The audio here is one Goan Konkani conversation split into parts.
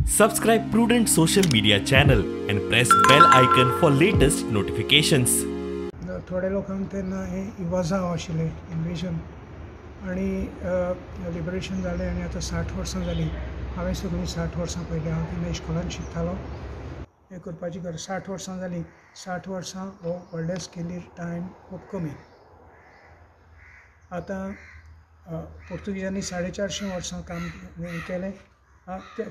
Subscribe Prudent social media channel and press bell icon for latest notifications. थोड्या लोकांक तेन्ना हें इवाजांव आशिल्लें, इन्वेजन, आनी लिबरेशन जालें आनी आतां 60 वर्सां जालीं. हांवें सगळीं 60 वर्सां पयलीं हांव तेन्ना इस्कॉलान शिकतालो. हें करपाची गरज. 60 वर्सां जालीं. 60 वर्सां हो व्हडल्या स्केलीर टायम खूब कमी. आतां पोर्तुगीजांनी 450 वर्सां काम केलें.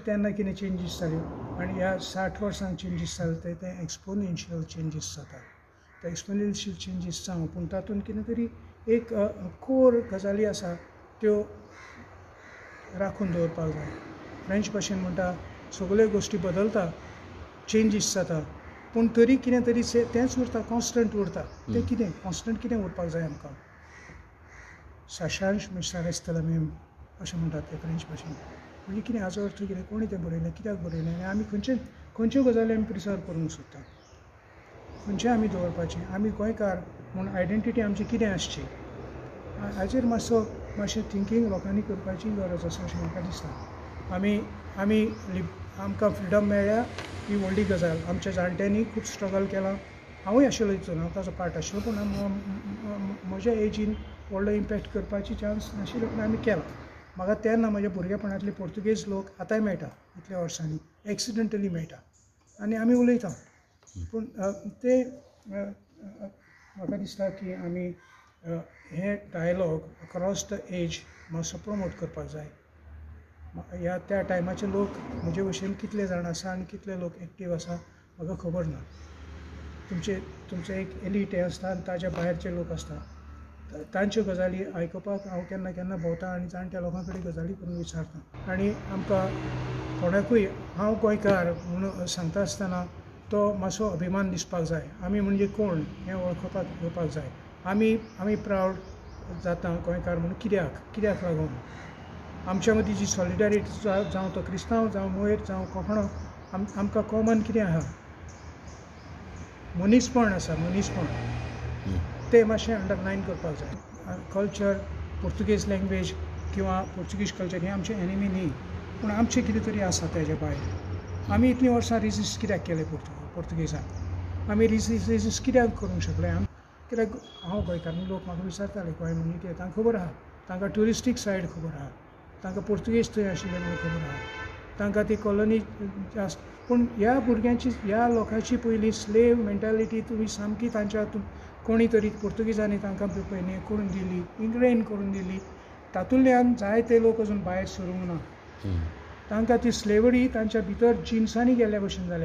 तेन्ना कितें चेंजीस जाल्यो आनी ह्या 60 वर्सांक चेंजीस जाले ते एक्सपोनेन्शियल चेंजीस जातात. ते एक्सपोनेन्शियल चेंजीस जावं, पूण तातूंत कितें तरी एक कोर गजाली आसा त्यो राखून दवरपाक जाय. फ्रेंच भाशेन म्हणटा सगळ्यो गोश्टी बदलता, चेंजीस जाता, पूण तरी कितें तरी तेंच उरता, कॉन्स्टंट उरता. तें कितें कॉन्स्टंट कितें उरपाक जाय आमकां? साशांश मिसारेस्तला मेम अशें म्हणटात ते फ्रेंच भाशेन. म्हणजे कितें हाचो अर्थ कितें, कोणी तें बरयलें, कित्याक बरयलें आनी आमी खंयचे खंयच्यो गजाली आमी प्रिसर्व करूंक सोदता, खंयचे आमी दवरपाचें, आमी गोंयकार म्हूण आयडेंटिटी आमची कितें आसची, हाचेर मातसो मातशें थिंकींग लोकांनी करपाची गरज आसा अशें म्हाका दिसता. आमी आमी आमकां फ्रिडम मेळ्ळ्या ही व्हडली गजाल. आमच्या जाणट्यांनी खूब स्ट्रगल केलां. हांवूय आशिल्लो हितून, हांव ताचो पार्ट आशिल्लो, पूण म्हज्या एजीन व्हडलो इम्पॅक्ट करपाची चान्स नाशिल्लो, पूण आमी केला. म्हाका तेन्ना म्हज्या भुरगेपणांतले पोर्तुगेज लोक आतांय मेळटा, इतल्या वर्सांनी एक्सिडंटली मेळटा आनी आमी उलयता. पूण ते म्हाका दिसता की आमी हे डायलॉग अक्रॉस the age मातसो प्रमोट करपाक जाय. ह्या त्या टायमाचे लोक म्हजे भशेन कितले जाण आसा आनी कितले लोक एक्टीव आसा म्हाका खबर ना. तुमचे तुमचें एक एलीट हें आसता आनी ताच्या भायरचे लोक आसता, तांच्यो गजाली आयकुपाक हांव केन्ना केन्ना भोंवता आनी जाणट्या लोकां कडेन गजाली करून विचारता. आनी आमकां कोणाकूय हांव गोंयकार म्हूण सांगता आसतना तो मातसो अभिमान दिसपाक जाय. आमी म्हणजे कोण हें वळखपाक येवपाक जाय. आमी आमी प्रावड जाता गोंयकार म्हूण कित्याक, कित्याक लागून आमच्या मदीं जी सॉलिडारिटी, जावं तो क्रिस्तांव, जावं मोयर, जावं कोंकणो, आमकां कॉमन कितें आहा, मनीसपण आसा, मनीसपण ते मातशें अंडरलायन करपाक जाय. कल्चर, पोर्तुगेज लँग्वेज किंवा पोर्तुगीज कल्चर हें आमचें एनिमी न्ही, पूण आमचें कितें तरी आसा तेज्या भायर. आमी इतलीं वर्सां रेजिस्ट कित्याक केलें पोर्तुगेजांक? आमी रेजिस्ट कित्याक करूंक शकले? कित्याक हांव गोंयकार, लोक म्हाका विचारताले गोंय म्हणजे कितें, तांकां खबर आहा, तांकां ट्युरिस्टीक सायड खबर आहा, तांकां पोर्तुगेज थंय आशिल्ले म्हणून खबर आहा, तांकां ती कॉलनी जास्त. पूण ह्या भुरग्यांची, ह्या लोकांची पयलीं स्लेव मेंटालिटी तुमी सामकी तांच्या हातून कोणी तरी पोर्तुगेजांनी तांकां पयलीं करून दिली, इन्ग्रेन करून दिली. तातूंतल्यान जायते लोक अजून भायर सरूंक ना. तांकां ती स्लेवरी तांच्या भितर जिन्सांनी गेल्ल्या भशेन जाल्या.